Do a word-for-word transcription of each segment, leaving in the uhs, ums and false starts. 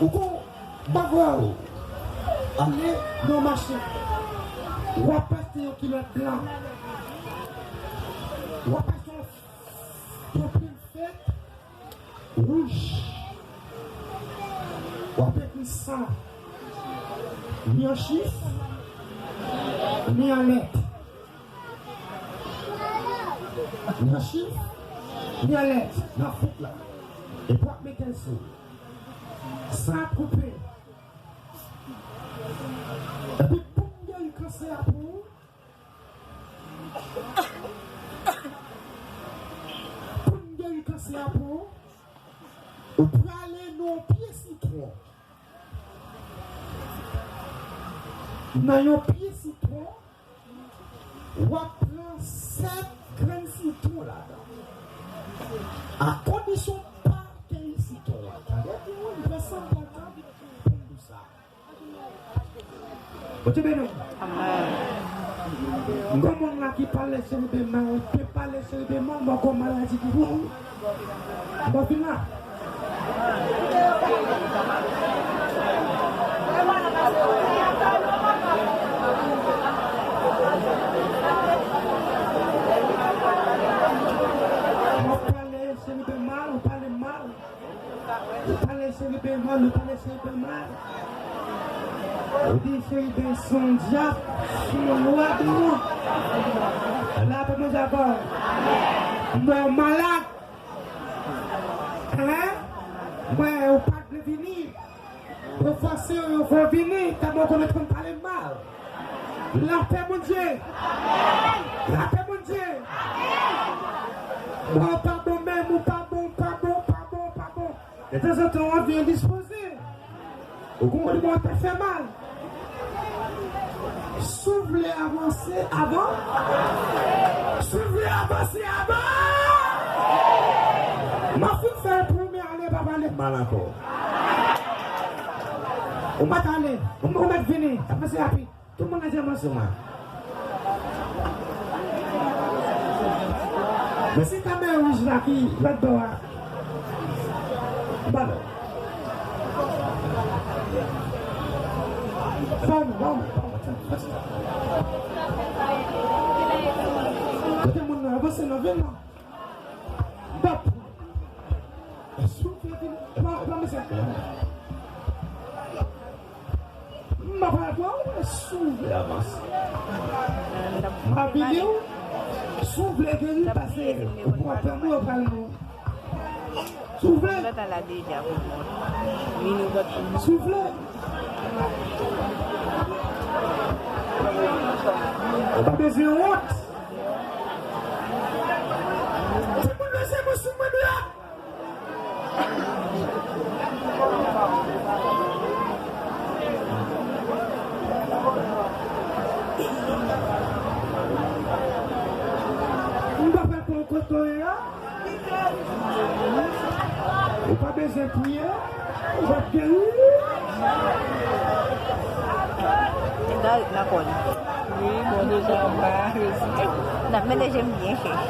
Ou kon, m pa vre w. Ale nan mache. W ap achte yon kilòt blan. W ap achte yon, yon pil fèt wouj. W ap ekri sa. Ni an chif, ni an lèt. Ni an chif, ni an lèt nan fèt la. Epi w ap mete l sou. San ap koupe. Epi pou m geri kansè a pou ou, pou m geri kansè a pou ou, ou prale nan yon pye sitwon. Nan yon pye sitwon, w ap pran sèt grenn sitwon ladan. A kondisyon pa keye sitwon an. Tande byen, wi, m pran san m pran tan pou m di sa. Bondye beni w. Amèn. Gon moun la ki pale cheriben mal, ke pale cheriben mal, mwen gon maladi ki pou ou. Mwen vin la. Mwen pale cheriben mal, ou pale mal. Ou pale cheriben mal, ou pale cheriben mal. Ou di cheriben se yon dyab, se yon lwa deyon. Lapè Bondye avè w. Mwen malad. Hein? Mwen, ou pa t vle vini. Ou fòse yo, yo fè w vini, tèlman w konnen konn pale mal. Lapè Bondye. Lapè Bondye. Mwen, ou pa bon menm, ou pa bon, ou pa bon, ou pa bon, ou pa bon. Detanzantan, w anvi endispoze. Ou konprann mwen, tèt fè mal. Si w vle avanse, avan. Si w vle avanse, avan. M ap fin fè l pou ou, men ale, pa pale mal ankò. Ou mèt ale, ou mèt vini, avanse rapid. Tout moun nan djamans ou mwen. Men se kamera wouj la ki lòt bò a. Ba non. Fò nou, ba mwen, ba mwen, fò ti tan. Kote moun nan, avanse nan, vin non. Bòp. Soufle vin. Ba, ba, mesye. M ap pale pou ou, si w vle avanse. M ap vini w, si w vle geri, pase. Ou pran tan nou, ou pral nou. Si w vle. Si w vle. Ou pa bezwen wont. Tout moun leve men sou mwen deyò. M pa pral pran kote w ye a. Ou pa bezwen priye. Ou ap geri. Nèg la ret nan kò li. Wi, bon, deja anba, rezi. N ap mennen je m byen chèch.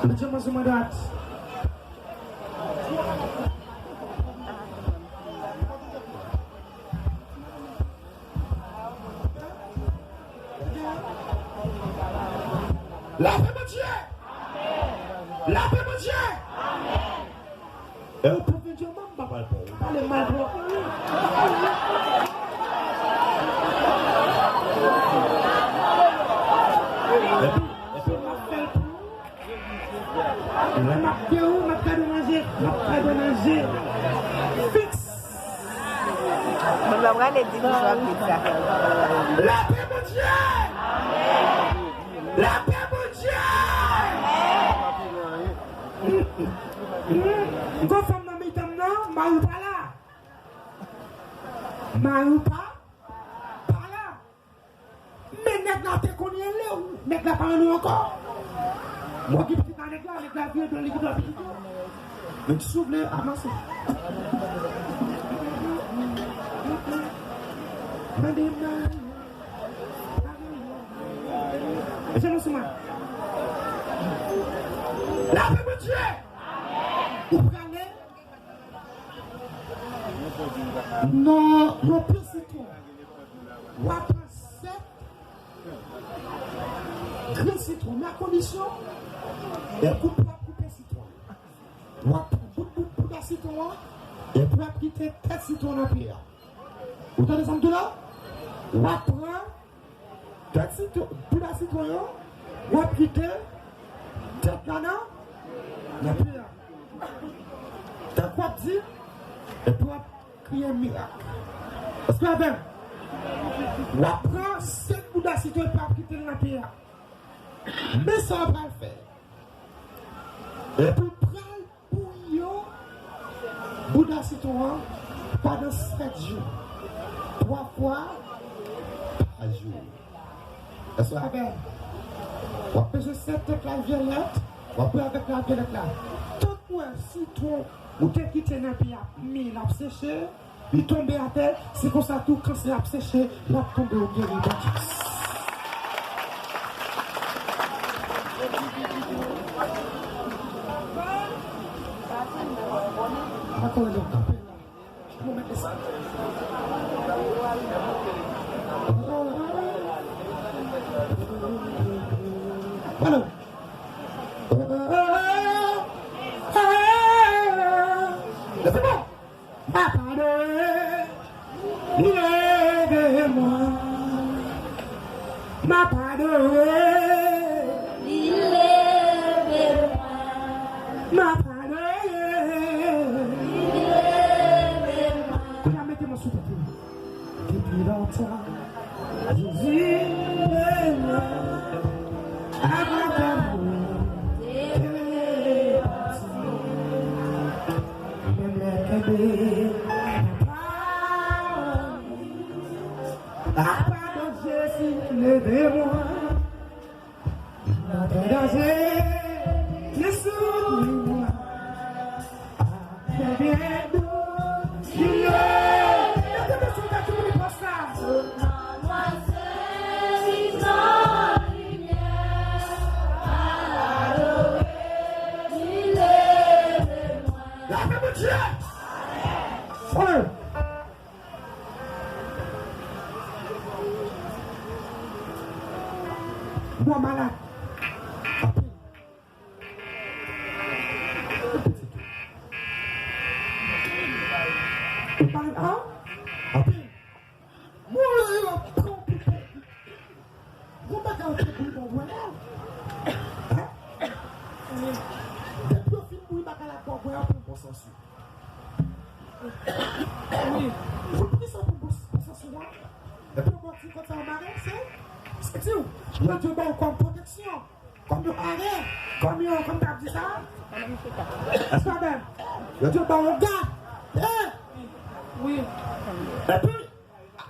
Mete men sou mwen dwat. Lapè Bondye! Lapè Bondye! E ou pa vle di yo, m pa pral pran ou. Pale mal pou ou. Epi, epi m ap fè l pou ou. Lè m ap geri w, m ap gade w nan je, m ap gade w nan je. Fiks. Moun nan prale di nou sa, fiks sa. Lapè Bondye! Lapè Bondye! Gon fanm nan mitan m nan, mari w pa la. Mari w pa, pa la. Men nèg la te konn rele w, nèg la pa rele w ankò. Mwen ki pitit a nèg la, nèg la vire do l, li kite w pitit yo. Men si w vle avanse. Mande mari. Mesye, nou sou mwen. Lapè Bondye. Ou prale nan yon pye sitwon. W ap pran sèt grenn sitwon, men a kondisyon, e koupe w ap koupe sitwon. W ap pran bout, bout, bout a sitwon an, epi w ap kite tèt sitwon nan pye a. Ou tande sa m di w la? W ap pran tèt sitwon, bout a sitwon yo, w ap kite tèt la nan, nan pye a. Tank w ap di, epi w ap kriye mirak. Èske w avè m? W ap pran sèt bout a sitwon epi w ap kite l nan pye a. Men sa w pral fè. Epi w pral bouyi yo, bout a sitwon an, pandan sèt jou. Twa fwa pa jou. Èske w avè m? W ap peze sèt tèt la vyolèt, w ap bouyi avèk la vyolèt la. Tank w wè sitwon ou te kite nan pye a, men l ap seche, li tonbe atè, se konsa tou kansè ap seche, l ap tonbe, ou geri, bon Dye. Dakò, nou kanpe la. Nou mete sa. Alo. Leve mwen. M ap adore, li leve mwen. M ap adore, li leve mwen. M ap adore, li leve mwen. Kounye a, mete mwen sou tèt li. Depi lontan, Jezi te la, avan tèt mwen te pati. Menm lè kenbe nan pawòl li, apa Jezi leve mwen. Nan tan danje, li soutni mwen. Ak men byen dou, li leve. Mete men sou tèt ou, li pran sa. Tout nan nwasè, li nan limyè. Adore, li leve mwen. Lave Bondye. Amen. Mwen malad. Anpil. Ou malad, a? Anpil. Mwen yo pran pou pèdi. Yon bagay ou te bouyi bò bwè a. Depi yo fin bouyi bagay la bò bwè a, pran bon sans ou. Wi. Pou kisa pou bon, bon sans ou an? Epi yo ba w ti kòd sa yo mare, se, se di w, yo di w ba w kòm pwoteksyon, kòm yon arè, kòm yon, kòm ta di sa? Èske w avè m? Yo di w ba w yon gad. Eh! Wi. Epi,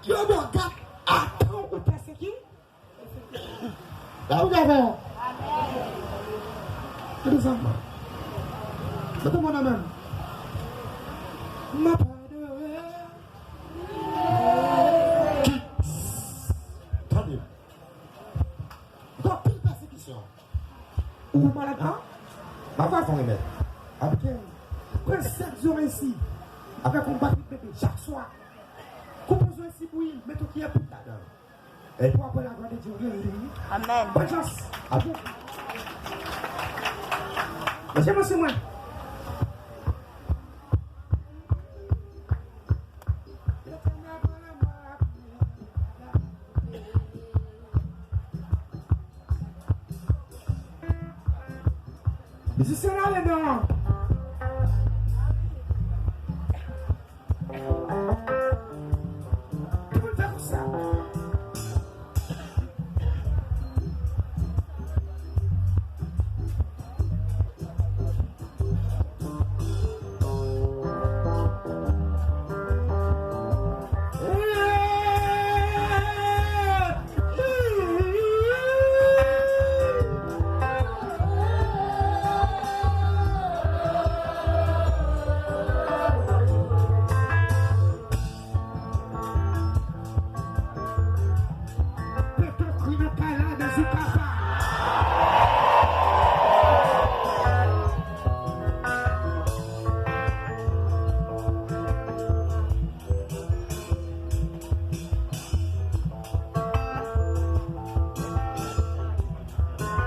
yo ba w gad, atan ou pèsekite. La ou avè. Mete sa. Mete mwen nan men. M ap adore. Tande. Gen anpil pèsekisyon. Ou malad, an? M ap fè yon remèd. Abigail, pran sèt zo ensi. Avèk yon batri bebe chak swa. Koupe zo ensi bouyi, mete yon kiyè poud ladan. E pou apre la glwa de Dye, wi, wi, wi. Amèn. Bòn chans. Amen. Mesye, mesye mwen. Mizisyen ale non. Ki pou l fè konsa?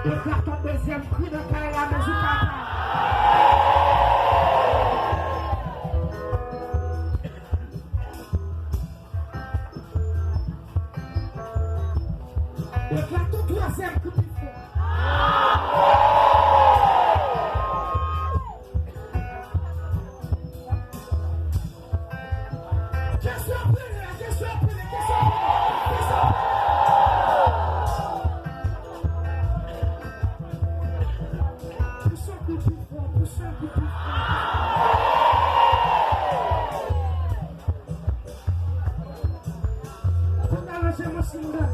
Eklaton dezyèm kri nan kay la, men jou papa. Eklaton twazyèm kri pi fò. Kesyon premye, kesyon premye, kesyon premye, kesyon premye. Pouse yon kou pi fò, pouse yon kou pi fò. Konn alonje mwen si m dè.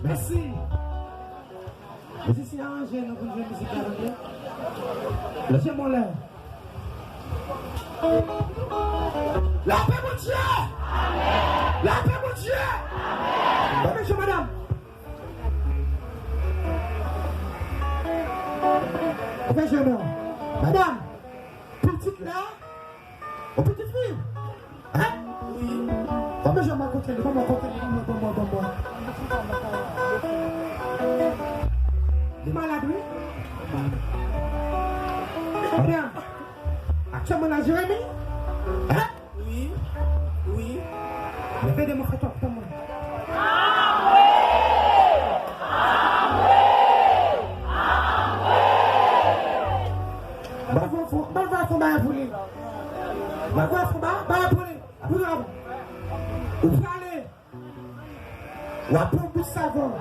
Mèsi. Mizisyen, aranje nou pou n jwe mizik la, tande. Leve men w anlè. Lapè Bondye! Lapè Bondye! Bon, mesye, madanm. Ouvè je nou. Madanm, pitit la, yon pitit fi. Hein? Wi. Bon, mesye, mwen kote li, bon, mwen kote li, bon, mwen, bon, mwen, bon, mwen. Li malad, wi. Madanm, aktyèlman la, Jeremi? Hein? Wi, wi. Leve de mwen, fè tòp, tòp mwen. Mwen voye fon, mwen voye fon bagay pou li. Mwen voye fon bagay, bagay pou li. Pou li, ou prale. W ap pran bout savon.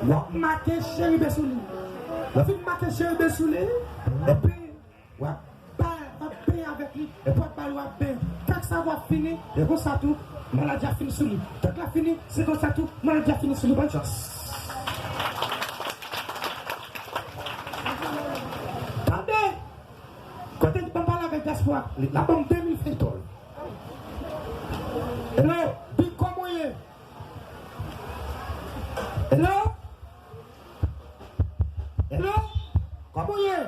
W ap make cheriben sou li. Lè w fin make cheriben sou li, epi w ap bay, w ap benyen avèk li, epi w ap ba l, w ap benyen. Tank savon ap fini, e konsa tou, maladi a fini sou li. Tank la fini, se konsa tou, maladi a fini sou li. Bòn chans. Tande! Kote li ban m pale avèk dyaspora, li la ban m de mil feyton. Hello, Big, kòman w ye? Hello? Hello? Kòman w ye?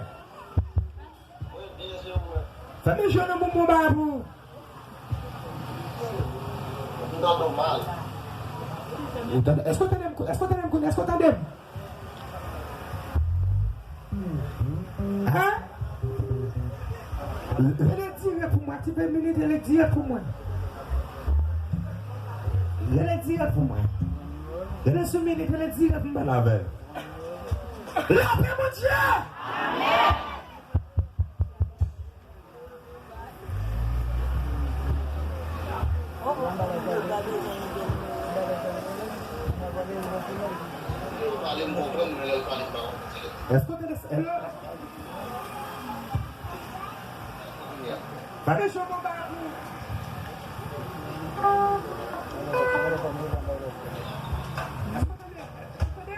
Fè m jwe nan moman ba pou ou. Ou tande? Èske w tande m? Èske w tande m? Èske w tande m? Hein? Rele dirèk pou mwen, ti ven minit, rele dirèk pou mwen. Rele dirèk pou mwen. Rele sou minit, rele dirèk pou mwen. Lapè Bondye! Amèn! Èske w tande sa? Hello? Tande, Jomo Babou. Èske w tande? Èske w tande?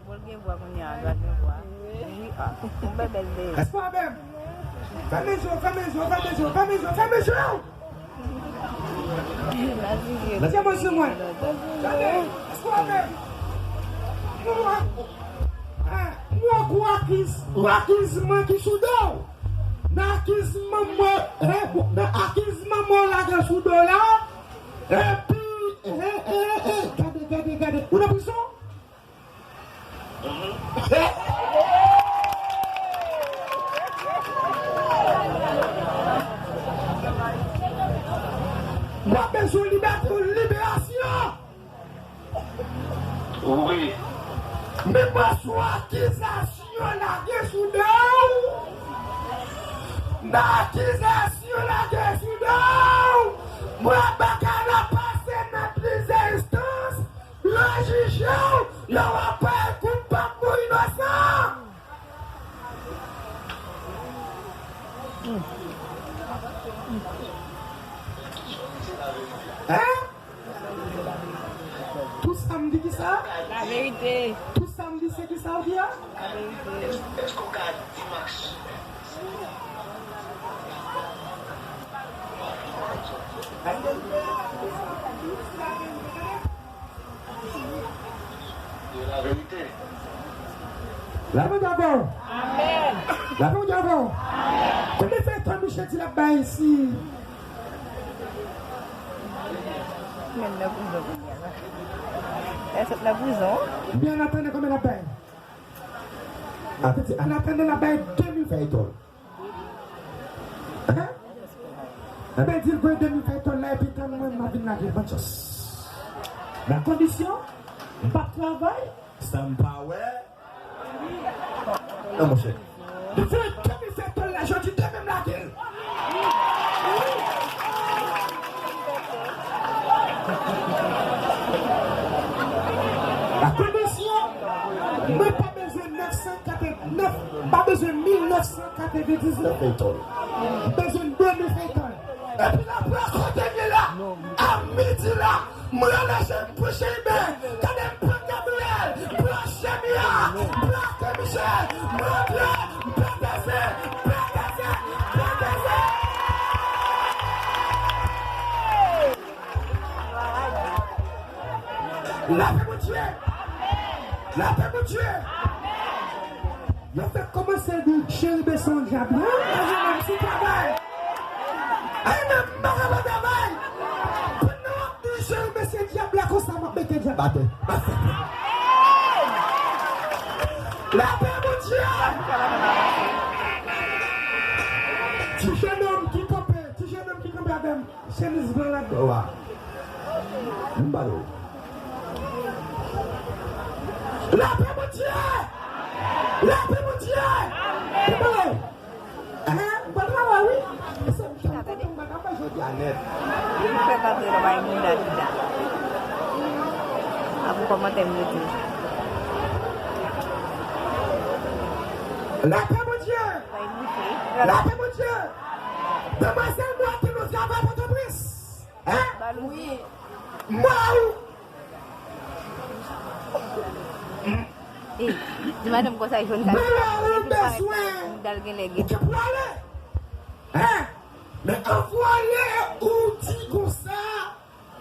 Mwen gen vwa kounye a, gad gen vwa. Wi, a. Yon bèbèl de. Èske w avè m? Fèmen je w, fèmen je w, fèmen je w, fèmen je w, fèmen je w! Mete mwen sou mwen. Tande, èske w avè m? Mwen, mwen gwo akiz, gwo akiz mwen ki sou do w. Nan akiz manman w, eh, nan akiz manman w lage sou do la, epi, eh, eh, eh, gade, gade, gade, ou nan prizon? W ap bezwen libète, liberasyon. Wi. Men mwen sou akizasyon lage sou do w. Nan akizasyon lage sou do w. Pran bagay la pase nan plizyè enstans, yo jije w, yo wè w pa koupab, ou inosan. Hein? Tout sa m di ki sa? Laverite. Tout sa m di se ki sa w di a? Laverite. Laverite. Lapè Bondye avè w. Amèn. Lapè Bondye avè w. Amèn. Konbyen feyton Miche di l ap bay isi? Men nan prizon kounye a la. Lè sot nan prizon. Byen, an atandan, konbyen l ap bay? An atandan, l ap bay de mil feyton. Hein? Enben, di l voye de mil feyton la, epi tann mwen, m ap vin lage l, bòn chans. Nan kondisyon, m p ap travay, san m pa wè. Non, monchè. Li voye de mil feyton la, jodi, demen m lage l. A kondisyon, mwen pa bezwen nèf san katrevennèf, m pa bezwen mil nèf san katrevenndiznèf feyton. M bezwen de mil feyton. Epi la, pran kote m ye la, a midi la, mwen rale je m pou Cheriben, tande m pran Gabriel, pran Chemia, pran Kemichel, mwen antre, m pataje, m pataje, m pataje. Lapè Bondye! Lapè Bondye! Yo fèk kòmanse di Cheriben se yon dyab. Hein? Ay, men, m pa ka pa travay. Pandan w ap di Cheriben se dyab la konsa, m ap mete dyab atè. Lapè Bondye! Ti jennonm ki kanpe, ti jennonm ki kanpe avè m. Chemiz blan ladan w a. M ba yo. Lapè Bondye! Lapè Bondye! Hein? M pa travay, wi. Se m kontan m pa travay jodi a nèt. Li fè pa vre, bay moun la chita. A pou kòmantè m yo di. Lapè Bondye! Bay moun fre. Lapè Bondye! Demwazèl Mwa te nou travay Pòtoprens. Hein? Wi. Mwa ou. Eh, di madanm konsa, jwenn sa. Mwa ou bezwen. Dal gen lè gen. Ou te pou ale. Hein? Men anvan w ale, ou di konsa,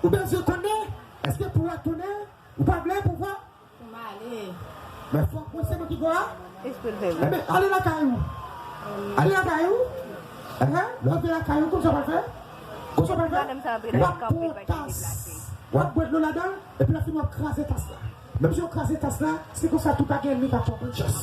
ou bezwen konnen, èske pou w retounen, ou pa vle pou w Pou m ale. Men fòk mwen se mwen ki gwa. Enben, ale lakay ou. Ale lakay ou. Enhen, lè w rive lakay ou, kòman w pral fè? Kòman w pral fè? W ap pran yon tas. W ap bwè dlo ladan l, epi lè fini w ap kraze tas la. Menm jan w kraze tas la, se konsa tou ka gen ènmi k ap fè w pran chans.